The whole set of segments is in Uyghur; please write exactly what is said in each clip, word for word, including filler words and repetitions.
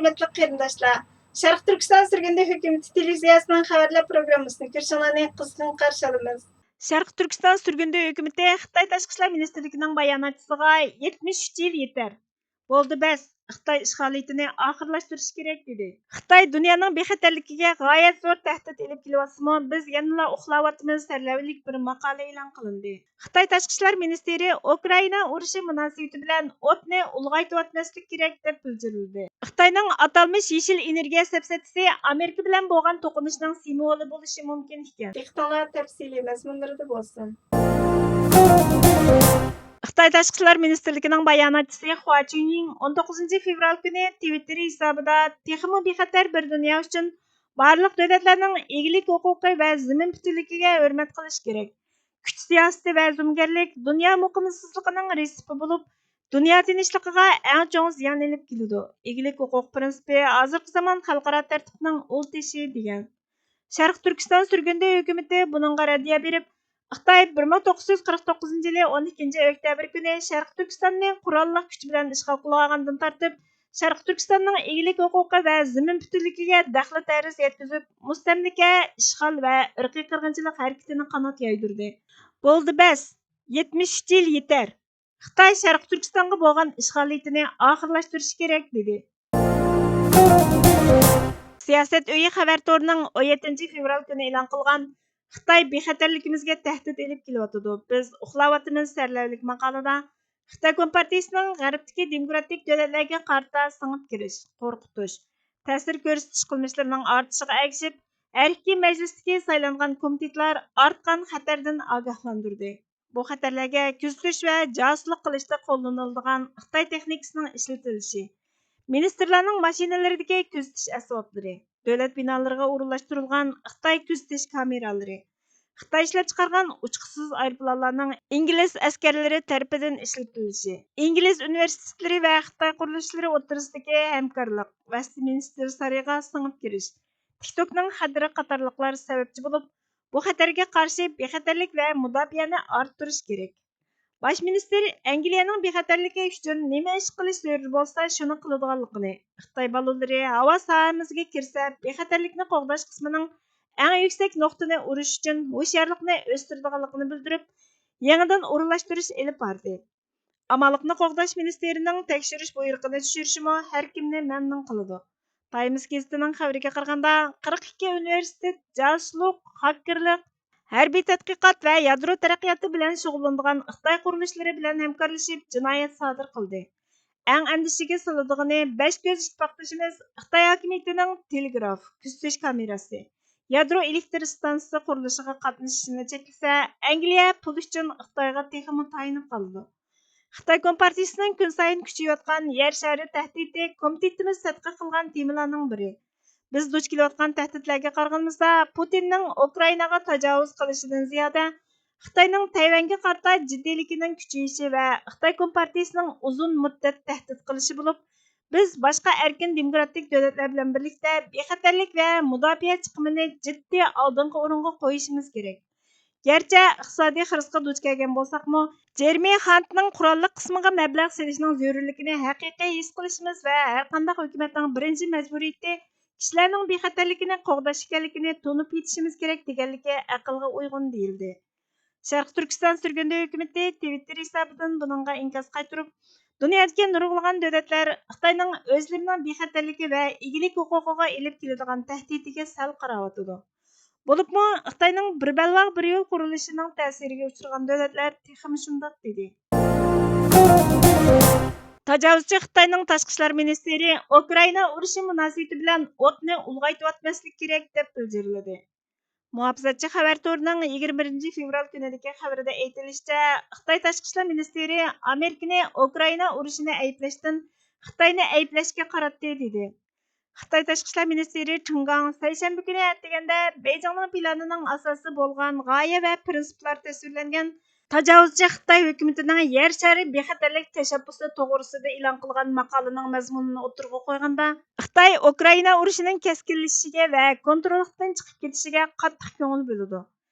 ھۆرمەتلىك قېرىنداشلار، شەرقىي تۈركىستان سۈرگۈندە ھۆكۈمىتى تېلېۋىزىيەسىنىڭ خەۋەرلەر پروگراممىسىنى كۆرۈشۈڭلارنى قىزغىن قارشى ئالىمىز. شەرقىي تۈركىستان سۈرگۈندە ھۆكۈمىتى خىتاي تاشقى ئىشلار مىنىستىرلىكىنىڭ باياناتچىسىغا يەتمىش ئۈچ يىل يېتەر، بولدى بەس، خىتاي ئىشغالىيىتىنى ئاخىرلاشتۇرۇش كېرەك، دېدى. خىتاي دۇنيانىڭ بىخەتەرلىكىگە غايەت زور تەھدىت ئېلىپ كېلىۋاتسىمۇ، بىز يەنىلا ئۇخلاۋاتىمىز سەرلەۋھىلىك بىر ماقالە ئېلان قىلىندى. خىتاي تاشقى ئىشلار مىنىستىرى ئۇكرائىنا ئۇرۇشى مۇناسىۋىتى بىلەن ئوتنى ئۇلغايتىۋەتمەسلىك كېرەك، دەپ بىلجىرلىدى. خىتاينىڭ ئاتالمىش يېشىل ئېنېرگىيە سەپسەتىسى ئامېرىكا بىلەن بولغان توقۇنۇشنىڭ سىمۋولى بولۇشى مۇمكىن ئىكەن. دىققىتىڭلار تەپسىلىي مەزمۇنلىرىدا بولسۇن. خىتاي تاشقى ئىشلار مىنىستىرلىكىنىڭ باياناتچىسى خۇا چۈنيىڭ ئون توققۇزىنچى فېۋرال كۈنى تىۋىتتېر ھېسابىدا تېخىمۇ بىخەتەر بىر دۇنيا ئۈچۈن بارلىق دۆلەتلەرنىڭ ئىگىلىك ھوقۇقى ۋە زېمىن پۈتۈنلۈكىگە ھۆرمەت قىلىش كېرەك. كۈچ سىياسىتى ۋە زومىگەرلىك دۇنيا مۇقىمسىزلىقىنىڭ رېتسېپى بولۇپ، دۇنيا تىنچلىقىغا ئەڭ چوڭ زىيان ئېلىپ كېلىدۇ. ئىگىلىك ھوقۇق پىرىنسىپى ھازىرقى زامان خەلقئارا تەرتىپنىڭ ئۇل تېشى، دېگەن. شەرقىي تۈركىستان سۈرگۈندە ھۆكۈمىتى بۇنىڭغا رەددىيە بېرىپ، خىتاي بىر مىڭ توققۇز يۈز قىرىق توققۇزىنچى يىلى ئون ئىككىنچى ئۆكتەبىر كۈنى شەرقىي تۈركىستاننى قوراللىق كۈچ بىلەن ئىشغال قىلىۋالغاندىن تارتىپ، شەرقىي تۈركىستاننىڭ ئىگىلىك ھوقۇقى ۋە زېمىن پۈتۈنلۈكىگە دەخلى تەرۇز يەتكۈزۈپ، مۇستەملىكە، ئىشغال ۋە ئىرقىي قىرغىنچىلىق ھەرىكىتىنى قانات يايدۇردى. بولدى بەس، يەتمىش ئۈچ يىل يېتەر. خىتاي شەرقىي تۈركىستانغا بولغان ئىشغالىيىتىنى ئاخىرلاشتۇرۇشى كېرەك، دېدى. سىياسەت ئۆيى خەۋەر تورىنىڭ ئون يەتتىنچى فېۋرال كۈنى ئېلان قىلغان خىتاي بىخەتەرلىكىمىزگە تەھدىت ئېلىپ كېلىۋاتىدۇ، بىز ئۇخلاۋاتىمىز سەرلەۋھىلىك ماقالىدا خىتاي كومپارتىيىسىنىڭ غەربتىكى دېموكراتىك دۆلەتلەرگە قارىتا سىڭىپ كىرىش، قورقۇتۇش، تەسىر كۆرسىتىش قىلمىشلىرىنىڭ ئارتىشىغا ئەگىشىپ، ھەر ئىككى مەجلىستىكى سايلانغان كومىتېتلار ئارتقان خەتەردىن ئاگاھلاندۇردى. بۇ خەتەرلەرگە كۆزىتىش ۋە جاسۇسلۇق قىلىشتا قوللىنىلىدىغان خىتاي تېخنىكىسىنىڭ ئىشلىتىلىشى، مىنىستىرلارنىڭ ماشىنىلىرىدىكى كۆزىتىش ئەسۋابلىرى، دۆلەت بىنالىرىغا ئورۇنلاشتۇرۇلغان خىتاي كۆزىتىش كامېرالىرى، خىتاي ئىشلەپچىقارغان ئۇچقۇسىز ئايروپىلانلارنىڭ ئىنگلىز ئەسكەرلىرى تەرىپىدىن ئىشلىتىلىشى، ئىنگلىز ئۇنىۋېرسىتېتلىرى ۋە خىتاي قۇرۇلۇشلىرى ئوتتۇرىسىدىكى ھەمكارلىق، ۋېستمىنستېر سارىيىغا سىڭىپ كىرىش، تىكتوكنىڭ خەتىرى قاتارلىقلار سەۋەبچى بولۇپ، بۇ خەتەرگە قارشى بىخەتەرلىك ۋە مۇداپىئەنى ئارتتۇرۇش كېرەك. باش مىنىستىر ئەنگلىيەنىڭ بىخەتەرلىكى ئۈچۈن نېمە ئىش قىلىش زۆرۈر بولسا، شۇنى قىلىدىغانلىقىنى، خىتاي بالونلىرى ھاۋا ساھەمىزگە كىرسە، بىخەتەرلىكنى قوغداش قىسمىنىڭ ئەڭ يۈكسەك نۇقتىنى ئۇرۇش ئۈچۈن ھوشيارلىقنى ئۆستۈرىدىغانلىقىنى بىلدۈرۈپ، يېڭىدىن ئورۇنلاشتۇرۇش ئېلىپ باردى. ئامانلىقنى قوغداش مىنىستىرىنىڭ تەكشۈرۈش بۇيرۇقىنى چۈشۈرۈشىمۇ ھەر كىمنى مەمنۇن قىلىدۇ. تايمس گېزىتىنىڭ خەۋىرىگە قارىغاندا، قىرىق ئىككى ئۇنىۋېرسىتېت جاسۇسلۇق، خاككېرلىق، ھەربىي تەتقىقات ۋە يادرو تەرەققىياتى بىلەن شۇغۇللىنىدىغان خىتاي قۇرۇلۇشلىرى بىلەن ھەمكارلىشىپ جىنايەت سادىر قىلدى. ئەڭ ئەندىشىگە سالىدىغىنى، بەش كۆز ئىتتىپاقدىشىمىز خىتاي ھاكىمىيىتىنىڭ تېلېگراف، كۆزىتىش كامېراسى، يادرو ئېلېكتر ئىستانسىسى قۇرۇلۇشىغا قاتنىشىشىنى چەكلىسە، ئەنگلىيە پۇل ئۈچۈن خىتايغا تېخىمۇ تايىنىپ قالىدۇ. خىتاي كومپارتىيىسىنىڭ كۈنسايىن كۈچىيىۋاتقان يەر شارى تەھدىتى كومىتېتىمىز تەتقىق قىلغان تېمىلارنىڭ بىرى. بىز دۇچ كېلىۋاتقان تەھدىتلەرگە قارىغىنىمىزدا، پۇتىننىڭ ئۇكرائىناغا تاجاۋۇز قىلىشىدىن زىيادە، خىتاينىڭ تەيۋەنگە قارىتا جىددىيلىكىنىڭ كۈچىيىشى ۋە خىتاي كومپارتىيىسىنىڭ ئۇزۇن مۇددەت تەھدىت قىلىشى بولۇپ، بىز باشقا ئەركىن دېموكراتىك دۆلەتلەر بىلەن بىرلىكتە بىخەتەرلىك ۋە مۇداپىئە چىقىمىنى جىددىي ئالدىنقى ئورۇنغا قويۇشىمىز كېرەك. گەرچە ئىقتىسادىي خىرىسقا دۇچ كەلگەن بولساقمۇ، جېرېمى خانتنىڭ قوراللىق قىسمىغا مەبلەغ سېلىشنىڭ زۆرۈرلۈكىنى ھەقىقىي ھېس قىلىشىمىز ۋە ھەرقانداق ھۆكۈمەتنىڭ بىرىنچى مەجبۇرىيىتى كىشىلەرنىڭ بىخەتەرلىكىنى قوغداش ئىكەنلىكىنى تونۇپ يېتىشىمىز كېرەك، دېگەنلىكى ئەقىلگە ئۇيغۇن دېيىلدى. شەرقىي تۈركىستان سۈرگۈندە ھۆكۈمىتى تىۋىتتېر ھېسابىدىن بۇنىڭغا ئىنكاس قايتۇرۇپ، دۇنيادىكى نۇرغۇنلىغان دۆلەتلەر خىتاينىڭ ئۆزلىرىنىڭ بىخەتەرلىكى ۋە ئىگىلىك ھوقۇقىغا ئېلىپ كېلىدىغان تەھدىتىگە سەل قاراۋاتىدۇ. بولۇپمۇ خىتاينىڭ بىر بەلباغ بىر يول قۇرۇلۇشىنىڭ تەسىرىگە ئۇچرىغان دۆلەتلەر تېخىمۇ شۇنداق، دېدى. تاجاۋۇزچى خىتاينىڭ تاشقى ئىشلار مىنىستىرى ئۇكرائىنا ئۇرۇشى مۇناسىۋىتى بىلەن ئوتنى ئۇلغايتىۋەتمەسلىك كېرەك، دەپ بىلجىرلىدى. مۇھاپىزەتچى خەۋەر تورىنىڭ يىگىرمە بىرىنچى فېۋرال كۈنىدىكى خەۋىرىدە ئېيتىلىشىچە، خىتاي تاشقى ئىشلار مىنىستىرى ئامېرىكىنى ئۇكرائىنا ئۇرۇشىنى ئەيىبلەشتىن خىتاينى ئەيىبلەشكە قاراتتى، دېدى. خىتاي تاشقى ئىشلار مىنىستىرى چېڭ گاڭ سەيشەنبە كۈنى ئەتىگەندە بېيجىڭنىڭ پىلانىنىڭ ئاساسى بولغان غايە ۋە پىرىنسىپلار تەسۋىرلەنگەن تاجاۋۇزچى خىتاي ھۆكۈمىتىنىڭ يەر شارى بىخەتەرلىك تەشەببۇسى توغرىسىدا ئېلان قىلغان ماقالىنىڭ مەزمۇنىنى ئوتتۇرىغا قويغاندا، خىتاي ئۇكرائىنا ئۇرۇشىنىڭ كەسكىنلىشىشىگە ۋە كونتروللۇقتىن چىقىپ كېتىشىگە قاتتىق كۆڭۈل بۆلىدۇ.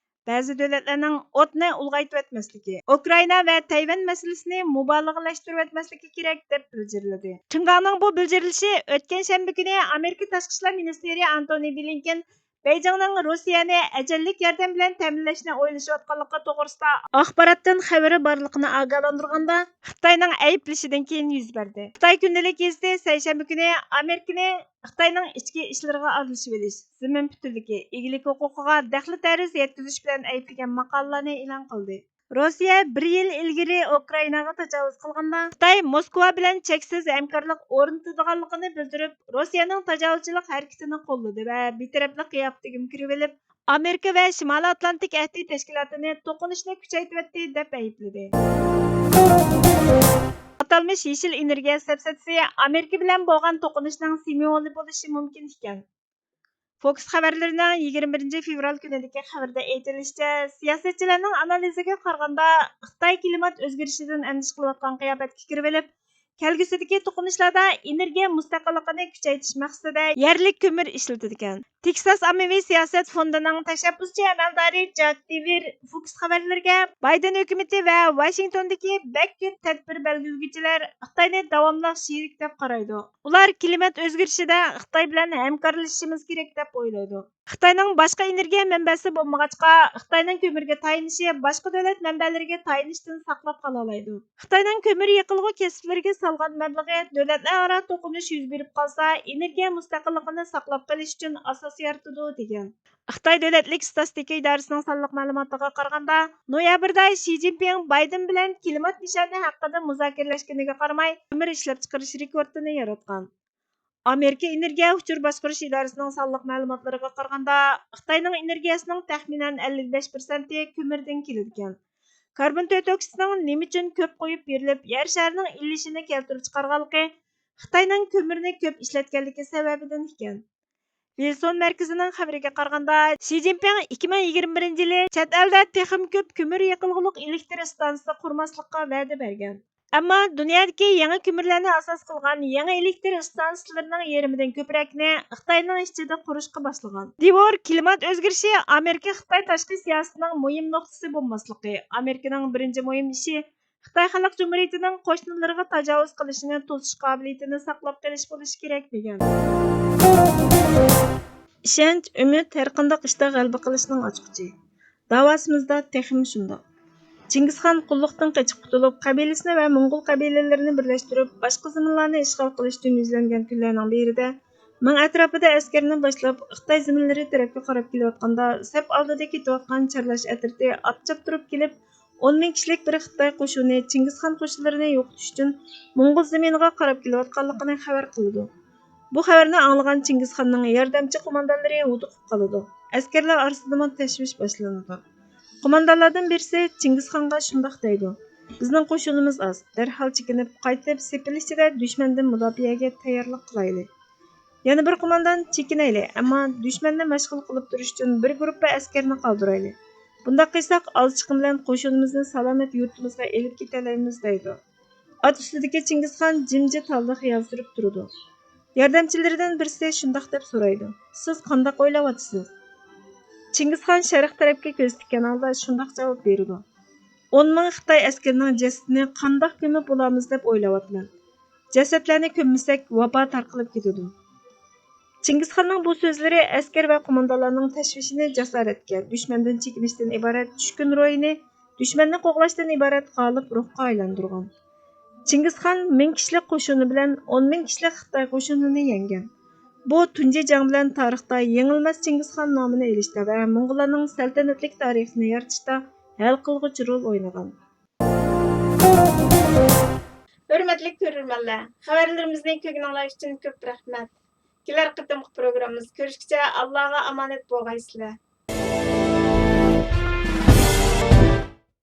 بەزى دۆلەتلەرنىڭ ئوتنى ئۇلغايتىۋەتمەسلىكى، ئۇكرائىنا ۋە تەيۋەن مەسىلىسىنى مۇبالىغىلەشتۈرۈۋەتمەسلىكى كېرەك، دەپ بىلجىرلىدى. چېڭگاڭنىڭ بۇ بىلجىرلىشى ئۆتكەن شەنبە كۈنى ئامېرىكا تاشقى ئىشلار مىنىستىرى ئانتونى بلىنكېن بېيجىڭنىڭ روسىيەنى ئەجەللىك ياردەم بىلەن تەمىنلەشنى ئويلىشىۋاتقانلىقى توغرىسىدا ئاخباراتتىن خەۋىرى بارلىقىنى ئاگاھلاندۇرغاندا، خىتاينىڭ ئەيىبلىشىدىن كېيىن يۈز بەردى. خىتاي كۈندىلىك گېزىتى سەيشەنبە كۈنى ئامېرىكىنى خىتاينىڭ ئىچكى ئىشلىرىغا ئارىلىشىۋېلىش، زېمىن پۈتۈنلۈكى، ئىگىلىك ھوقۇقىغا دەخلى تەرۇز يەتكۈزۈش بىلەن ئەيىبلىگەن ماقالىلەرنى ئېلان قىلدى. روسىيە بىر يىل ئىلگىرى ئۇكرائىناغا تاجاۋۇز قىلغاندا، خىتاي موسكۋا بىلەن چەكسىز ھەمكارلىق ئورنىتىدىغانلىقىنى بىلدۈرۈپ، روسىيەنىڭ تاجاۋۇزچىلىق ھەرىكىتىنى قوللىدى ۋە بىتەرەپلىك قىياپىتىگىمۇ كىرىۋېلىپ، ئامېرىكا ۋە شىمالىي ئاتلانتىك ئەھدى تەشكىلاتىنى توقۇنۇشنى كۈچەيتىۋەتتى، دەپ ئەيىبلىدى. ئاتالمىش يېشىل ئېنېرگىيە سەپسەتىسى ئامېرىكا بىلەن بولغان توقۇنۇشنىڭ سىمۋولى بولۇشى مۇمكىن ئىكەن. فوكس خەۋەرلىرىنىڭ يىگىرمە بىرىنچى فېۋرال كۈنىدىكى خەۋىرىدە ئېيتىلىشىچە، سىياسەتچىلەرنىڭ ئانالىزىگە قارىغاندا، خىتاي كىلىمات ئۆزگىرىشىدىن ئەندىشە قىلىۋاتقان قىياپەتكە كىرىۋېلىپ، كەلگۈسىدىكى توقۇنۇشلاردا ئېنېرگىيە مۇستەقىللىقىنى كۈچەيتىش مەقسىتىدە يەرلىك كۆمۈر ئىشلىتىدىكەن. تېكساس ئاممىۋى سىياسەت فوندىنىڭ تەشەببۇسچى ئەمەلدارى جاك دىۋېر فوكس خەۋەرلىرىگە بايدېن ھۆكۈمىتى ۋە ۋاشىنگتوندىكى بەك كۆپ تەدبىر بەلگىلىگۈچىلەر خىتاينى داۋاملىق شېرىك دەپ قارايدۇ. ئۇلار كىلىمات ئۆزگىرىشىدە خىتاي بىلەن ھەمكارلىشىشىمىز كېرەك دەپ ئويلايدۇ. خىتاينىڭ باشقا ئېنېرگىيە مەنبەسى بولمىغاچقا، خىتاينىڭ كۆمۈرگە تايىنىشى باشقا دۆلەت مەنبەلىرىگە تايىنىشتىن ساقلاپ قالالايدۇ. خىتاينىڭ كۆمۈر يېقىلغۇ كەسىپلىرىگە سالغان مەبلىغى دۆلەتلەر ئارا توقۇنۇش يۈز بېرىپ قالسا، ئېنېرگىيە مۇستەقىللىقىنى ساقلاپ قېلىش ئۈچۈن ئاساس يارىتىدۇ، دېگەن. خىتاي دۆلەتلىك ئىستاتىستىكا ئىدارىسىنىڭ سانلىق مەلۇماتىغا قارىغاندا، نويابىردا شى جىنپىڭ بايدېن بىلەن كىلىمات نىشانى ھەققىدە مۇزاكىرىلەشكىنىگە قارىماي، كۆمۈر ئىشلەپچىقىرىش رېكورتىنى ياراتقان. ئامېرىكا ئېنېرگىيە ئۇچۇر باشقۇرۇش ئىدارىسىنىڭ سانلىق مەلۇماتلىرىغا قارىغاندا، خىتاينىڭ ئېنېرگىيەسىنىڭ تەخمىنەن ئەللىك بەش پىرسەنتى كۆمۈردىن كېلىدىكەن. كاربون تۆت ئوكسىدىنىڭ نېمە ئۈچۈن كۆپ قويۇپ بېرىلىپ، يەر شارىنىڭ ئىللىشىنى كەلتۈرۈپ چىقارغانلىقى خىتاينىڭ كۆمۈرنى كۆپ ئىشلەتكەنلىكى سەۋەبىدىن ئىكەن. ۋىلسون مەركىزىنىڭ خەۋىرىگە قارىغاندا، شى جىنپىڭ ئىككى مىڭ يىگىرمە بىرىنچى يىلى چەت ئەلدە تېخىمۇ كۆپ كۆمۈر يېقىلغۇلۇق ئېلېكتر ئىستانسىسى قۇرماسلىققا ۋەدە بەرگەن. ئەمما دۇنيادىكى يېڭى كۆمۈرلەرنى ئاساس قىلغان يېڭى ئېلېكتر ئىستانسىلىرىنىڭ يېرىمىدىن كۆپرەكنى خىتاينىڭ ئىچىدە قۇرۇشقا باشلىغان. دىۋور كىلىمات ئۆزگىرىشى ئامېرىكا خىتاي تاشقى سىياسىتىنىڭ مۇھىم نۇقتىسى بولماسلىقى، ئامېرىكىنىڭ بىرىنچى مۇھىم ئىشى خىتاي خەلق جۇمھۇرىيىتىنىڭ قوشنىلىرىغا تاجاۋۇز قىلىشىنى توسۇش قابىلىيىتىنى ساقلاپ قېلىش بولۇشى كېرەك، دېگەن. ئىشەنچ، ئۈمىد ھەرقانداق ئىشتا غەلىبە قىلىشنىڭ ئاچقۇچى. داۋاسىمىزدا تېخىمۇ شۇنداق. چىڭگىزخان قۇللۇقتىن قېچىپ قۇتۇلۇپ، قەبىلىسىنى ۋە موڭغۇل قەبىلىلىرىنى بىرلەشتۈرۈپ، باشقا زېمىنلارنى ئىشغال قىلىشتىن يۈزلەنگەن كۈنلەرنىڭ بىرىدە، مىڭ ئەتراپىدا ئەسكەرنى باشلاپ، خىتاي زېمىنلىرى تەرەپكە قاراپ كېلىۋاتقاندا، سەپ ئالدىدا كېتىۋاتقان چارلاش ئەترىتى ئاپچاپ تۇرۇپ كېلىپ، ئون مىڭ كىشىلىك بىر خىتاي قوشۇنى چىڭگىزخان قوشۇنلىرىنى يوقىتىش ئۈچۈن موڭغۇل زېمىنىغا قاراپ كېلىۋاتقانلىقىنى خەۋەر قىلىدۇ. بۇ خەۋەرنى ئاڭلىغان چىڭگىزخاننىڭ ياردەمچى قوماندانلىرى ھودۇقۇپ قالىدۇ. ئەسكەرلەر ئارىسىدىمۇ تەشۋىش باشلىنىدۇ. قوماندانلاردىن بىرسى چىڭگىزخانغا شۇنداق دەيدۇ: «بىزنىڭ قوشۇنىمىز ئاز، دەرھال چېكىنىپ، قايتىپ سېپىل ئىچىدە دۈشمەندىن مۇداپىئەگە تەييارلىق قىلايلى.» يەنە بىر قوماندان: «چېكىنەيلى، ئەمما دۈشمەننى مەشغۇل قىلىپ تۇرۇش ئۈچۈن بىر گۇرۇپپا ئەسكەرنى قالدۇرايلى. بۇنداق قىلساق، ئاز چىقىم بىلەن قوشۇنىمىزنى سالامەت يۇرتىمىزغا ئېلىپ كېتەلەيمىز» دەيدۇ. ئات ئۈستىدىكى چىڭگىزخان جىمجىت ھالدا خىيال سۈرۈپ تۇرىدۇ. ياردەمچىلىرىدىن بىرسى شۇنداق دەپ سورايدۇ: «سىز قانداق ئويلاۋاتىسىز؟» چىڭگىزخان شەرق تەرەپكە كۆز تىككەن ھالدا شۇنداق جاۋاب بېرىدۇ: «ئون مىڭ خىتاي ئەسكىرىنىڭ جەسىتىنى قانداق كۆمۈپ بولارمىز دەپ ئويلاۋاتىمەن. جەسەتلەرنى كۆممىسەك، ۋابا تارقىلىپ كېتىدۇ.» چىڭگىزخاننىڭ بۇ سۆزلىرى ئەسكەر ۋە قوماندانلارنىڭ تەشۋىشىنى جاسارەتكە، دۈشمەندىن چېكىنىشتىن ئىبارەت چۈشكۈن روھىنى، دۈشمەننى قوغلاشتىن ئىبارەت غالىب روھقا ئايلاندۇرغان. چىڭگىزخان مىڭ كىشىلىك قوشۇنى بىلەن ئون مىڭ كىشىلىك خىتاي قوشۇنىنى يەڭگەن. بۇ تۇنجى جەڭ بىلەن تارىختا يېڭىلمەس چىڭگىزخان نامىنى ئېلىشتا ۋە موڭغۇللارنىڭ سەلتەنەتلىك تارىخىنى يارىتىشتا ھەل قىلغۇچ رول ئوينىغان. ھۆرمەتلىك كۆرۈرمەنلەر، خەۋەرلىرىمىزنى كۆرگىنىڭلار ئۈچۈن كۆپ رەھمەت. كېلەر قېتىمقى پروگراممىمىزدا كۆرۈشكىچە ئاللاغا ئامانەت بولغايسىلەر.